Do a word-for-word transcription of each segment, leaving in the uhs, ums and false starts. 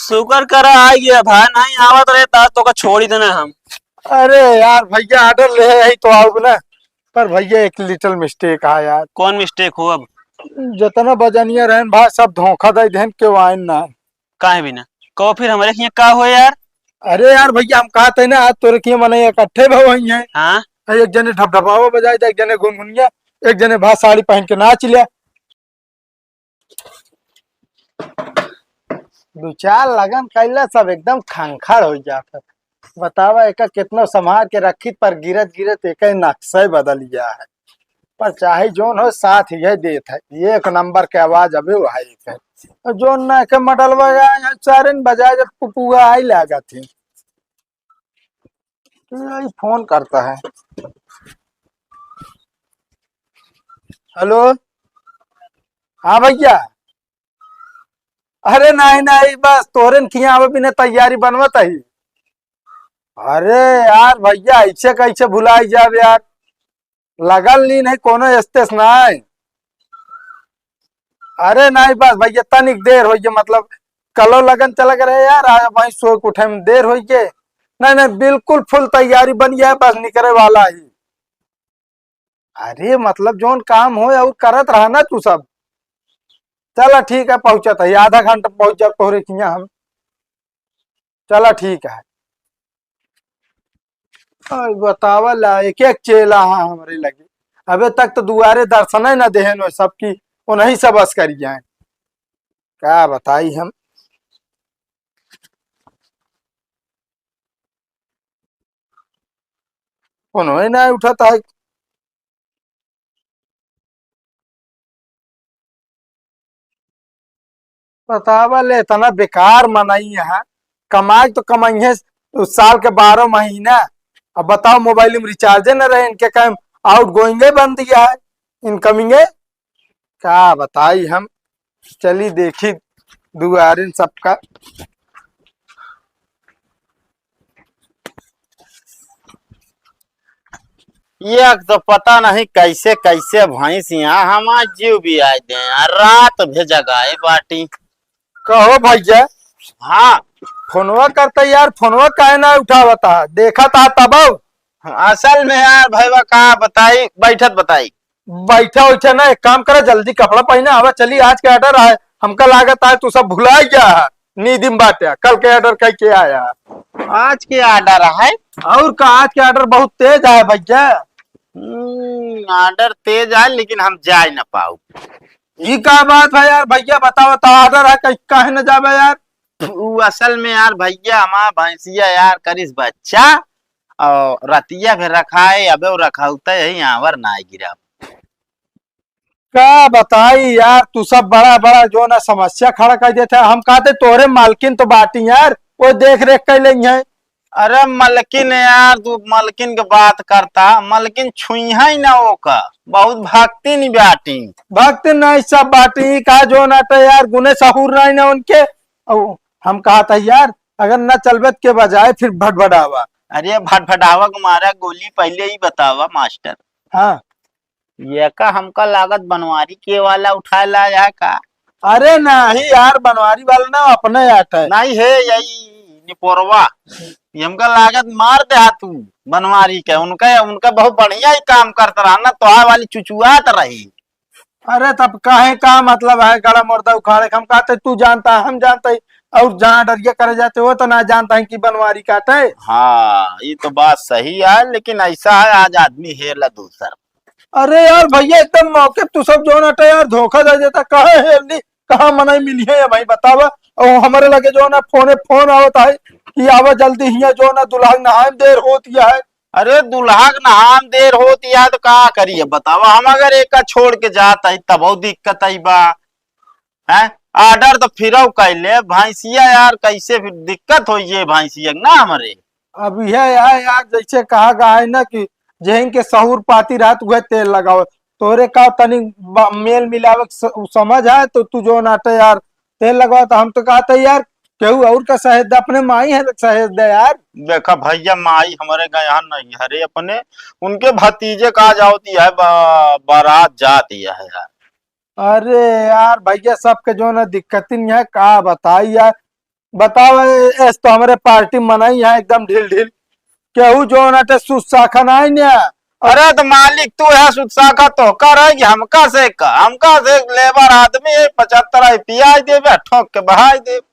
शुक्र करा आ गया भाई, नहीं आवत रहे तो आज तोका छोड़ी देना हम। अरे यार भैया, order ले आई तो आउब ना, पर भैया एक little mistake है यार। कौन mistake हो अब? जितना बजनिया रहन भाई, सब धोखा दे देहन, केहू आइन ना। काहे बिना? कहो फिर हमरे हियाँ का हो यार? अरे यार भैया, हम कहत ही ना, आज तोरे किहाँ मने इकट्ठे भवई हैं। हाँ। एक जने ढपढपावा बजाए, एक जने गुनगुनिया, एक जने भा साड़ी पहन के नाच लिया। दू चार लगन कैला, सब एकदम खंखड़ हो जात है। बतावा, एका कितनो संभार के रखी, पर गिरत गिरत एक नक्शा ही बदल गया है। पर चाहे जोन हो, साथ ही है देत है, एक नंबर के आवाज अबे वही है। जोन ना के मडलवा आए, सारे बजाए जब पुपुआ आई लागत है। यही फोन करता है। हेलो, हाँ भैया। अरे नहीं नहीं, बस तोहरेन किहाँ आवे बिना तैयारी बनवत ही। अरे यार भैया, ऐसे कैसे भुलाई जाब यार, लगल नी नहीं कोनो स्टेशन है। अरे नहीं बस भैया, तनिक देर होइए, मतलब कलो लगन चलक रहे यार, आज वहीं सो के उठे में देर होइए। नहीं नहीं, बिल्कुल full तैयारी बन गया है, बस निकरे वाला ही। अरे मतलब जोन काम हो और करत रहा ना तू सब। चला ठीक है, पहुँचत है, आधा घंटा पहुँच जाब तोहरे किहाँ हम। चला ठीक है। आई बतावा ला, एक एक चेला हा हमरे लगे, अबे तक तो दुआरे दर्शन ही ना देहन हो सबकी, उन्हीं से बस करी जाए। का बताई हम, फोनवे ना उठत है। बतावा ले, इतना बेकार मनई यहाँ, कमाई तो कमाई है उस साल के बारह महीना। अब बताओ, मोबाइल में रिचार्जे न रहे, इनके काम आउट गोइंगे बंद किया है, इनकमिंगे। का बताई हम, चली देखी दुआरिन सबका। ये तो पता नहीं कैसे कैसे भैंस यहाँ हमार जीव भी आए दे यार, रात भे जगाए बाटी। कहो भैया। हाँ। फोनवा करता यार, फोनवा काहे ना उठावता, देखा था तब। असल में यार भैया का बताई, बैठत बताई। बैठा उठा ना, एक काम करा, जल्दी कपड़ा पहने आवा, चली आज के order आए, हमका लागत है तू सब भुला गया है, नींद में बाटे, कल के order कह के आया। आज के order है? और का, आज के order बहुत तेज है भैया। हम्म, order तेज है लेकिन हम जाए ना पाऊ। ई का बात है यार भैया, बताओ तो order है, कहीं काहे न जाबे यार? उ असल में यार भैया हमार भैंसिया यार करिस बच्चा और रतिया भे रखाए, अबे वो रखौते यही आवर ना गिरा। का बताई यार, तू सब बड़ा बड़ा जो ना समस्या खड़ा कर देते हैं। हम कहते तोरे मालकिन तो बाटी यार, वो देख रेख कर लेंगे। अरे मलकिन यार, तू मलकिन के बात करता, मलकिन छुइहा ही ना ओका, बहुत भक्तिन बाटी। भक्तिन नहीं सब बाटी, का जो ना तो यार गुने सहूर नहीं ना उनके। औ हम कहत है यार, अगर ना चलबे त के बजाए फिर भटभटावा। अरे भटभटावा के मारा गोली, पहले ही बतावा मास्टर। हाँ। ये का हमका लागत बनवारी के वाला उठाए ला या का? अरे नहीं यार, बनवारी वाला ना, अपने आट है। नहीं है, यही निपोरवा। ये हमका लागत मार दे हा तू बनवारी के। उनका, उनका बहुत बढ़िया ही काम करता रहा ना, तोहार वाली चुचुआत रही। अरे तब काहे, का मतलब है गड़ा मुर्दा उखाड़े के? हम कहते तू जानता है, हम जानते हैं, और जहाँ डरिया करे जाते हो तो ना जानता है कि बनवारी काटे। हाँ, ये तो बात सही है, लेकिन ऐसा है आज आदमी हेर ला दूसर। अरे यार भैया, एकदम मौके तू सब जो ना यार धोखा दे देता, कहाँ हेर ली, कहाँ मनई मिली है भाई बतावा। और हमारे लगे जो ना फोने फोन आवत है कि आवा जल्दी हिया, जो ना दुल्हन नहाए में देर होती है। अरे दुल्हा के नहान देर होत यार, तो का करिए बतावा, हम अगर एका छोड़ के जात हई तबहु दिक्कत आई बा, हैं? Order तो फिरौ कैले, भैंसिया यार कैसे फिर दिक्कत होई ये भैंसिया के ना हमरे। अब यह है यार, जैसे कहा गया है ना कि जेहन के सहूर पाती रहत उहे तेल लगाओ, तोरे का तनी ब-, मेल मिलावे के स-, समझ है तो तू जो नाटे यार तेल लगवा तो हम तो कहते यार, केहू और का सहेज दे, अपने माई है सहेज दे यार। देखा भैया, माई हमरे गए यहाँ नहीं है रे अपने, उनके भतीजे का जावती है, बा-, बारात जाती है यार। अरे यार भैया, सबके जो ना दिक्कतिन है, का बताई यार। बताओ, ए-, एस तो हमरे पार्टी मनई है एकदम ढील ढील। केहू जो ना ते सुसाखा नाई ने। अरे तो मालिक तू है सुसाखा तो कर है कि हमका से का, हमका से लेबर आदमी है, पचहत्तर आई पियाई देबे, ठोक के बहाई देबे।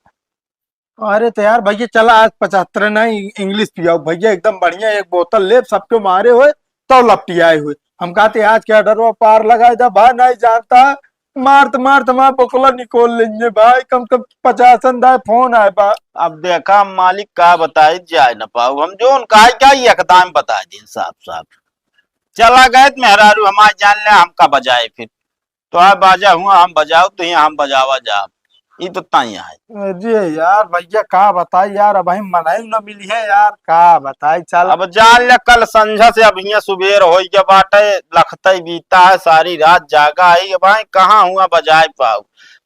अरे तो यार भैया चला आज पचहत्तर ना इ-, इंग्लिश पियाओ भैया, एकदम बढ़िया एक बोतल लेब, सबके मारे होए तो लपटियाए हुए। हम कहते आज के ऑर्डर वो पार लगाए दा भाई, नहीं जानता मारत मारत हमारा बोकला निकोल लेंगे भाई, कम से कम पचासन दाए फोन आए बा। अब देखा हम मालिक का बताई, जाए न पाऊ हम, जोन कहा क्या ये एकदम बता दिन साफ साफ। चला गए त मेहरारू हमार जान ले, हमका बजाए फिर। तो आ बाजा हुआ हम बजाओ, तो यहाँ हम बजावा जा, ई तो ताई है। अरे यार भैया का बताई यार, अब हम मनाई न मिली है यार, का बताई। चल अब जान ले, कल संझा से अब हियाँ सुबेर होई के बाटे, लखतई बीता है, सारी रात जागा है। अब भाई कहाँ हुआ बजाए पाऊ,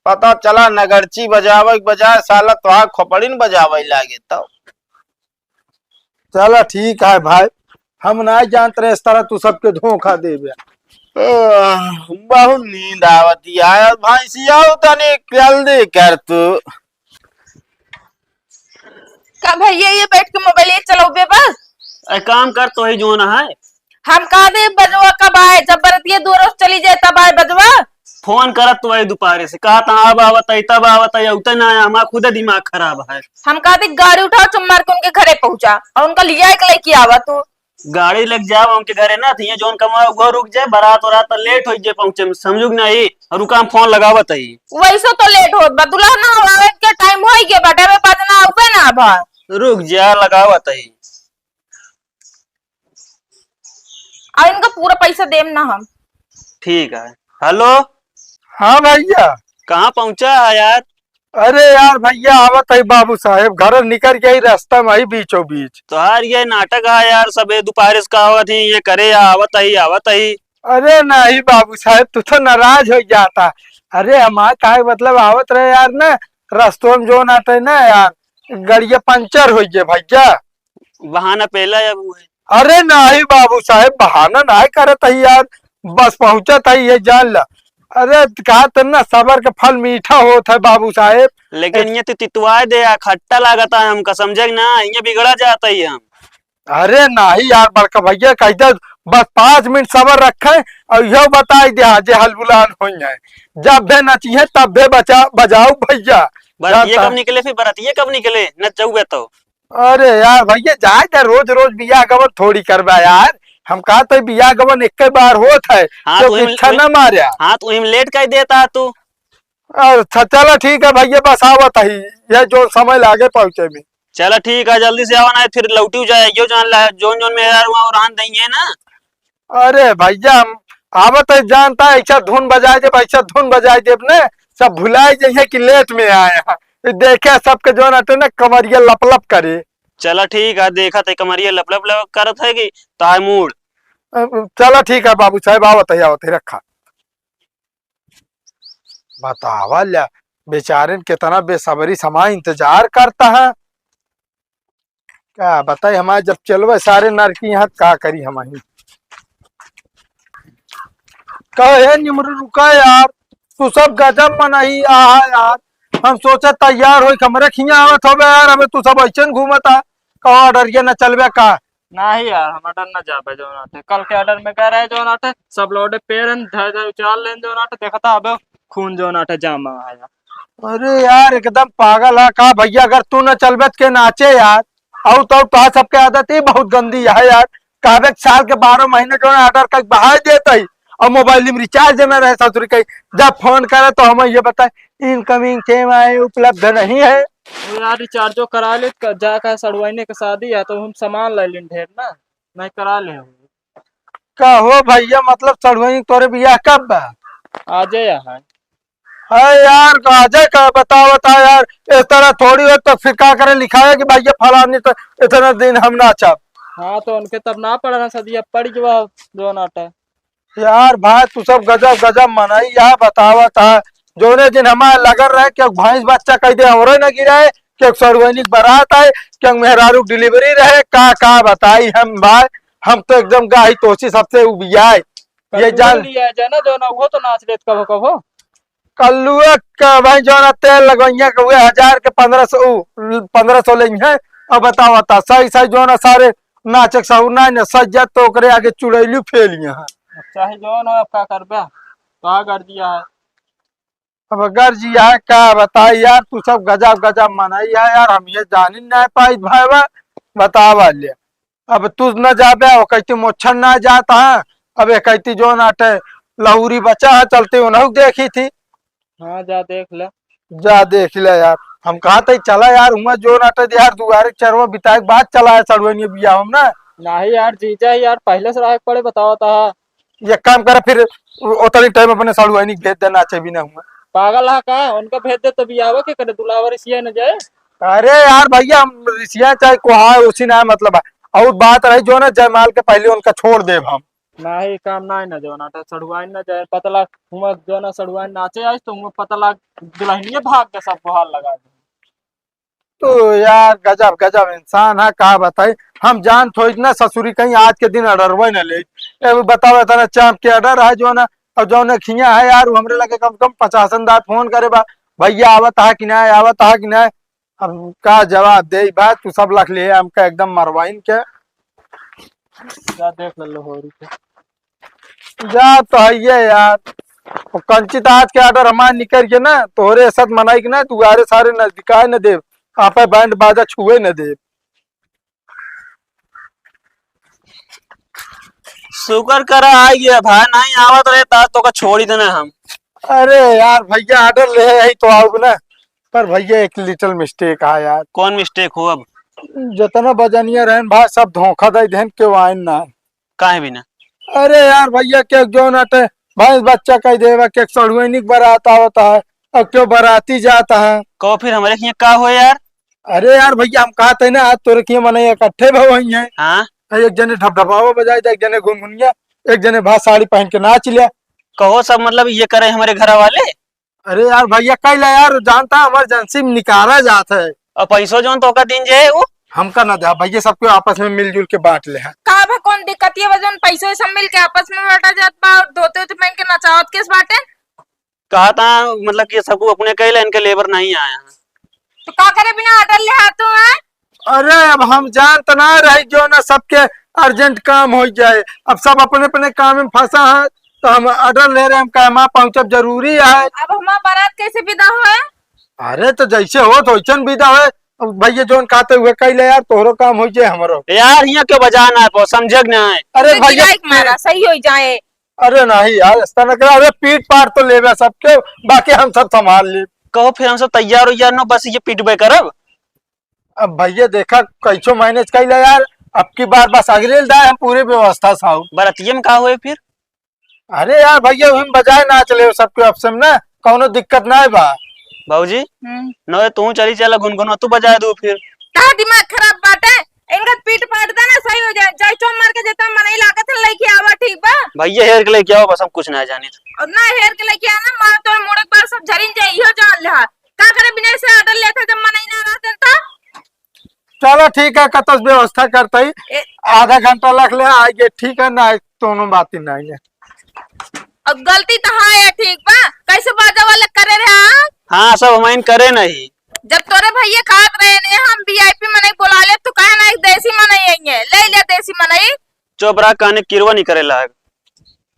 पता चला नगरची बजावे के बजाय साला तोहार खोपड़िन बजावे लागे तो। चला ठीक है भाई, हम ना जानत रहे इस तरह तू सबके धोखा देबे। आह, बहुत नींद आवत यार, भैंसिया तनी जल्दी कर तू। का भैया ये बैठ के मोबाइल चलाउबे बस? ए, काम कर तो ही जोन है। हम का दे बजवा कब आए, जब बरतिया दो रोज चली जाए तब आए बजवा। फोन करत तो है दोपहरे से, कहा था अब आवत है, तब आवत है, उतना आया, हमारा खुदे दिमाग खराब है। हम कहा थे गाड़ी उठाओ, चुप मार के उनके घरे पहुंचा और उनका लिया के लेके आवा तू। गाड़ी लेके जाओ उनके घरे ना, तो ये जोन कमा वो रुक जाए, बारात वारात तो लेट हो जाए पहुंचे में, समझू कि नहीं? और रुका हम फोन लगावत है। वैसे तो लेट होत बा, दुल्हन हमारे के टाइम हो गया बाटे, अबे बजना उबे ना भा। रुक जा, लगावत है। और इनका पूरा पैसा देम ना हम। ठीक है। हेलो। हाँ भैया। कहाँ पहुँचा है यार? अरे यार भैया, आवत है बाबू साहेब, घर निकल गई रास्ता में ही बीचों बीच। तोहार ये नाटक है यार, सबे दोपहर से का आवत ही, ये करे या आवत ही, आवत ही। अरे नहीं बाबू साहेब, तू तो नाराज हो जाता। अरे हमार काहे मतलब आवत रहे यार ना, रस्तों में जो नाटे ना यार, गड़िया पंचर हो गए भैया। बहाना पहला या वो है। अरे नाही बाबू साहेब, बहाना नाही करत ही यार, बस पहुँचत ही, ये जान ला। अरे कहा त ना, सबर के फल मीठा होत है बाबू साहेब। लेकिन ये तो तितवाए दे, आ खट्टा लागत है हमका, समझे कि ना, ये बिगड़ा जाता ही हम। अरे नाही यार बड़का भैया, कह दे बस पाँच मिनट सबर रखे और यो बताई दे, हाँ, जे हलबुलान हो जाए, जब भे नचिए तब भे बचा बजाओ भैया। बरतिये जानता कब है। निकले फिर, बरतिये कब निकले, नचउबे तो। अरे यार भैया, जाए दे, रोज रोज बियाह गवन थोड़ी करबा यार। हम कहा तो बियाह गवन एक बार होत है, हाँ, तो तो इम-, इच्छा इम-, ना मारे। हाँ, तो इम लेट कर देता तू। अच्छा, चला ठीक है भैया, बस आवत ही, ये जो समय लागे पहुँचे में। चला ठीक है, जल्दी से आवा, ना फिर लौटी जाए, यो जान ला, जोन जोन में यार वहाँ रहन देंगे ना। अरे भैया, हम आवत है, जानता है, ऐसा धुन बजाए देब, ऐसा धुन बजाए देब ने, सब भुलाए जइहे कि लेट में आए हैं। ये देखे सबके जोन अटे ना, कमरिया लप लप करे। चला ठीक है, देखा थे कमरिया लप लप लप करत है कि तार मूड। अ, चला ठीक है बाबू साहेब, आवत है, आवत है, रखा। बतावा ल्या, बेचारे कितना बेसब्री समा इंतजार करता है। का बताई, हमारे जब चलवे सारे नरकी यहाँ, का करी हम ही। कहे निमरू रुका यार, तू सब गजब मनई आहा यार। हम सोचे तैयार होई, हमरे खिया आवत होबे यार, अबे तू सब ऐसे न घूमता, कहो डरिए न चलबे का? नाही यार, हम अडर न जाबे जौन आटे। कल के अडर में कह रहे जौन आटे, सब लौडे पेरन धर धर उचाल लेन जौन आटे, देखता अबे खून जौन आटे जामा है यार। अरे यार, एकदम पागल है का भैया? अगर तू न चलबे त के नाचे यार? अउ तो तोहार सबके आदत ही बहुत गंदी है यार। कहबे कि साल के बारह महीने जो है ऑर्डर कई बहाय देत ही और मोबाइल में रिचार्ज न रहे ससुरी कई। जब फोन करे तो हम ये बताए, इनकमिंग सेवाएं उपलब्ध नहीं है। वो यार रिचार्जो करा ले, क-, जा का सड़ुआइने के शादी है तो हम सामान ले लेन ढेर ना, नहीं करा ले हम। का हो भैया, मतलब सड़ुआइन तोरे बियाह कब बा? आजे यहाँ। है यार, तो आजे का बतावत है यार, इस तरह थोड़ी हो तो फिर का करे, लिखाया कि भैया फलानी तो इतना दिन हम नाचब। हाँ, तो उनके तब ना पड़ा ना सदिया, पड़ गया जो नाटा। यार भाई, तू सब गजब गजब मनई, यह बतावत है, जोने दिन हमारे लगन रहे कि भैंस बच्चा कह दे, हमरे न गिराए, कि सड़ुआइन के बारात आए, कि मेहरारू डिलीवरी रहे, का का बताई हम भाई, हम तो एकदम गाही तोसी सबसे उबियाए। ये जान लिया जाए ना, जो ना वो तो नाच लेत कभो कभो। कल्लुआ का भाई जौन तेल लगवइया के हुए हजार के पन्द्रह सौ, उ, पन्द्रह सौ लेइहैं। अब बतावा ता, सही सही जौन सारे नाचे के सहूर ना, न सज जात तो ओकरे आगे चुड़ैली फेलिया है। अब चाहे जौन हो, अब का करबे? तो आ कर दिया है। अब अगर जी है, का बताई यार, तू सब गजब गजब मनई है यार, हम ये जानी ना पाई भाईवा, बतावा ले। अब तू न जाबे, वो कहती मोच्छर ना जात है, अब ये कहती जौन आटे लहुरी बचा है, चलते उन्हों देखी थी। हाँ, जा देख ले। जा देख ले यार, हम कहा थे चला यार, हुआ जौन आटे यार दुआरे चरवा बिताए के बाद चला है सड़ुआइन बियाह में ना। नहीं यार, जीजा यार, पहले से रहे के पड़े, बतावा ता। एक काम कर फिर, उ-, उतनी टाइम अपने साढ़ू आइनी के भेज दे, नाचे भी ना हुआ। पागल है का? उनका भेज दे तो बियाह के करे, दुलावर रिसिया न जाए। अरे यार भैया, हम रिसिया चाहे कोहा है, उसी ना मतलब है। और बात रही जौन जयमाल के पहले उनका छोड़ देब हम। नहीं, काम ना है ना जौन आटे, सड़ुआइन ना जाए, पता लाग हुआ जौन सड़ुआइन नाचे आई तो हुआ पता लाग दुल्हनिया भाग के सब गुहार लगा दे। तो यार गजब गजब इंसान है, का बताई। हम जान थोड़ी ना ससुरी कहीं आज के दिन ऑर्डरवे न ले। ए, वो बताओ, इतना चाप के ऑर्डर है जौन, और जौन खिया है यार, वो हमरे लगे कम से कम पचासन दार फोन करे बा, "भैया आवत है कि ना, आवत है कि ना?" अब का जवाब दे बा, तू सब लख ले हमका एकदम मरवाइन के। जा देख ले लो होरी के। जा तो है ये यार, वो कंचित आज के ऑर्डर हमार निकल के ना, तोहरे साथ मनाई के ना, दुआरे सारे नजदीकाए न देब, आपे बैंड बाजा छुए न देब। शुक्र करा आ गया भाई, नहीं आवत रहे ता तो का छोड़ ही देना हम। अरे यार भैया, ऑर्डर ले आई तो आउब ना, पर भैया एक लिटिल मिस्टेक है यार। कौन मिस्टेक हो अब? जितना बजनिया रहन भाई, सब धोखा दे देन, केहू आइन ना। काहे बिना? अरे यार भैया, के जौन आटे भैंस बच्चा कह देवा, के सड़ुआइनी के बारात आवत है, और क्यों बाराती जात है। कहो फिर हमरे हियाँ का हो यार? अरे यार भैया, हम कहत है ना, आज तोरे के मने इकट्ठे भवई हैं। हाँ। एक जने ढबढबावा बजाए दे, एक जने घुनघुनिया, एक जने भा साड़ी पहन के नाच लिया। कहो सब मतलब ये करे हमरे घर वाले? अरे यार भैया, कइला यार, जानता है इमरजेंसी में निकाला जात है। और पैसो जौन तोका दिन जे है वो? हमका ना दे भैया, सबको आपस में मिलजुल के बांट ले हैं। का बा, कौन दिक्कत ये बा जौन पैसो सब मिल के आपस में बांटा जात बा और धोती उती पहन के नचावत केस बाटे? कहा था मतलब कि सबको अपने कइला, इनके लेबर नहीं आया है। तो का करे बिना ऑर्डर ले हाथ तू है? अरे अब हम जानत ना रही जौन सबके अर्जेंट काम हो जाए, अब सब अपने अपने काम में फंसा है, तो हम ऑर्डर ले रहे हैं, हम कहे, "माँ पहुँचब जरूरी है।" अब हमार बारात कैसे विदा होए? अरे तो जैसे होत वैसन विदा होए। अब भैया जौन कहते हुए कइले यार, तोहरो काम हो जाए हमरो। यार हियाँ के बजाए ना पो, समझे के ना है। अरे अरे भैया गिराई के मारा, सही हो जाए। अरे नहीं यार, ऐसा ना करा, अरे पीट पाट तो लेबे सबके, बाकी हम सब संभाल लेब। कहो फिर हम सब तैयार हो यार, न बस ये पीटबे करब। अब भैया देखा, कैसो मैनेज कइला यार, अब की बार बस अगले दाए हम पूरी व्यवस्था साहब। बरतिये में का होए फिर? अरे यार भैया, हम बजाए नाच लेब सबके आपस में ना, कौनो दिक्कत ना बा। बाबूजी, हम्म। न तू चली चला गुनगुन, तू बजाए दो फिर। का दिमाग खराब बाटे? इनका पीट पाट देना सही हो जाए, चाहे चोम मार के जितना मनई लागत है लेके आवा, ठीक बा? भैया हेर के लेके आओ, बस हम कुछ ना जानी। और ना हेर के लेके आना, मार तोर मुड़क बार सब झरिन जाए, इहो जान ले। का करे बिना से ऑर्डर लेते जब मनई ना रहते तो? चलो ठीक है, कतस व्यवस्था करते ही ए- आधा घंटा लग ले आइए, ठीक है ना, दोनों बात ही नहीं है। अब गलती तो हाँ है, ठीक बा, कैसे बाजा वाले करे रहे हाँ? हाँ, सब हमाइन करे नहीं। जब तोरे भैया कहत रहे ने हम वीआईपी मनई बुला ले, तो काहे ना एक देसी मनई आई है, ले ले देसी मनई। चुप रहा, कहने किरवा नहीं करे लाग।